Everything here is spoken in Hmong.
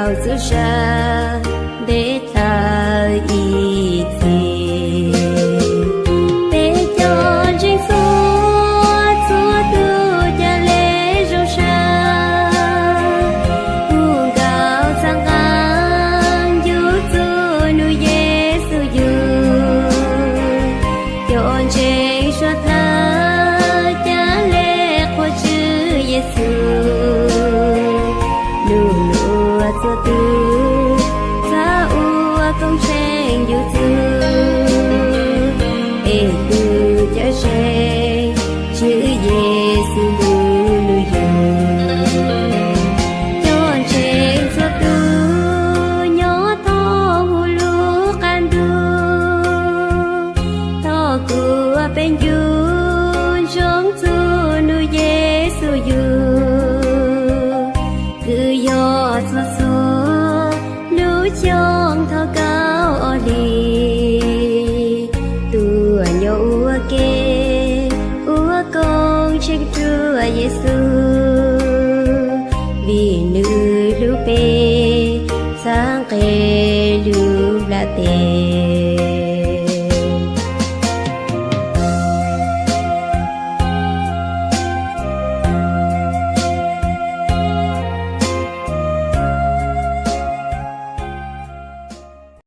Txhua txhua zaus ntev tawm ib txhis, peb cov ntseeg txhua txhua tus ca le zoo saib, hu nkauj txhawb nqa yug txug nug Yexus yug. Cov ntseeg suav dlawg ca le qhuas Tswv Yexus, nug nuav txhua tug txhawb ua koob tsheej yug txug, es tug cawm seej Tswv Yexus lug nug yug. Cov ntseeg txhua tus nyob thoob huv lub qab ntuj, thov kuas peb ncu ntsoov txug nug Yexus yug, kws yog txhua txhua lub xyoo thov kauj ob hlis, tuaj nyob ua ke ua koob tsheej rua Yexus, vim nwg hlub peb txhawb nqe lub nplaj teb.